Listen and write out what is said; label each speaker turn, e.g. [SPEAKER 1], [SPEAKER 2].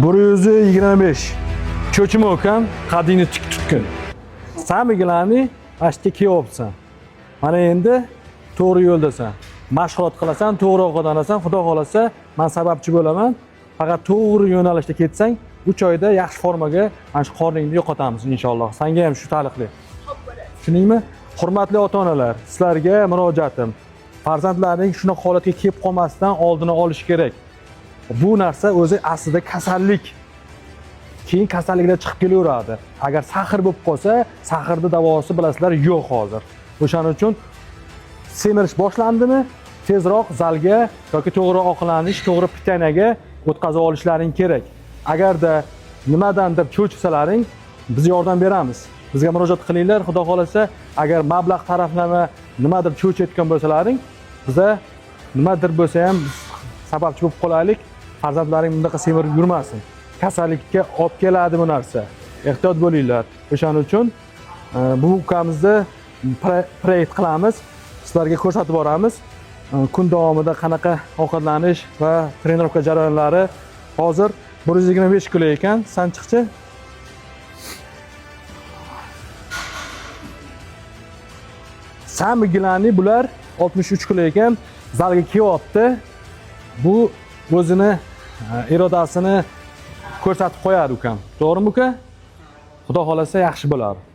[SPEAKER 1] 125. Cho'chima ukam, qaddingni tik tutgin. Самый главный, mana shu yerga kelyapsan. Mana endi to'g'ri yo'ldasan. Mashg'ulot qilasan, to'g'ri ovqatlanasan, xudo xohlasa, men sababchi bo'laman. Faqat to'g'ri yo'nalishda ketsang, 3 oyda yaxshi formaga mana shu qorningni yo'qotamiz inshaalloh. Senga ham shu taalluqli.
[SPEAKER 2] Xo'p bo'ladi.
[SPEAKER 1] Tushundingmi? Hurmatli ota-onalar, sizlarga murojaatim. Farzandlarning shunaqa holatga kelib qolmasdan oldini olish kerak. Bu narsa o'zi aslida kasallik. Keyin kasalliklar chiqib kelaveradi. Agar sahr bo'lib qolsa, sahrni davosi bilasizlar yo'q hozir. O'shaning uchun semirish boshlandimi, tezroq zalga yoki to'g'ri ovqatlanish, to'g'ri pitanaga o'tkazib olishlaring kerak. Agarda nimadandir cho'chisalaring, biz yordam beramiz. Bizga murojaat qilinglar, xudo xohlasa, agar mablag' taraflama nimadir cho'chayotgan bo'lsalaring, biza nimadir bo'lsa ham biz sababchi bo'lib qolaylik, farzandlaring bunaqa semirib yurmasin. Kasallikka olib keladi bu narsa. Ehtiyot bo'linglar. O'shaning uchun bu ukamizni proyekt qilamiz. Sizlarga ko'rsatib boramiz. Kun davomida qanaqa ovqatlanish va trenirovka jarayonlari hozir 125 kilo ekan. San chiqchi. Самый главный bular 63 kilo ekan. Zalga kelyapti. Bu o'zini irodasini ko'rsatib qo'yadi ukam. To'g'rimi uka? Xudo xohlasa yaxshi bo'ladi.